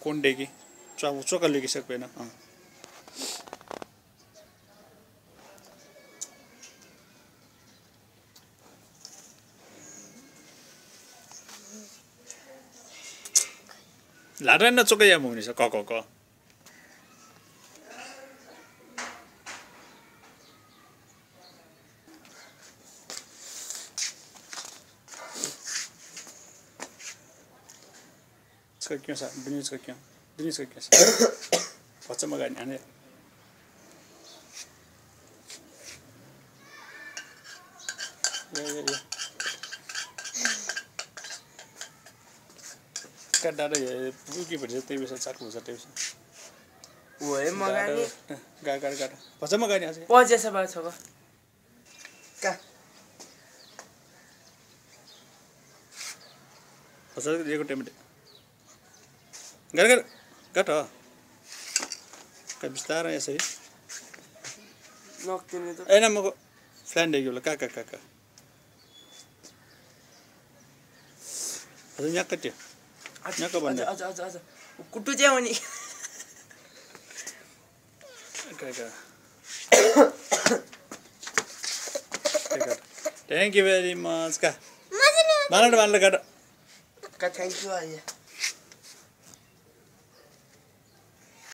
कोंडेगी चोका लेगी सकबेन लाडन चोका या मुनि छ क Сколько са, Денис какие? Денис какие са? Пацан магазин, а не. Я. Когда да я, буки бери, ты bisa caklu sa ты bisa. Oi magani. Ga. Pachan magani aja. Pojasa sa ba choko. Ka. Pachan ये को टेमटे. Gar. Ka बिस्तार है यसरी. नक्तिने त. एना मको फ्ल्यान देग्यो ल का. अझ यहाँ कट्यो. यहाँ को भन्ने. अझ. कुटु चाहिँ अनि. का. Thank you very much ka. Mana ka. Ka thank you.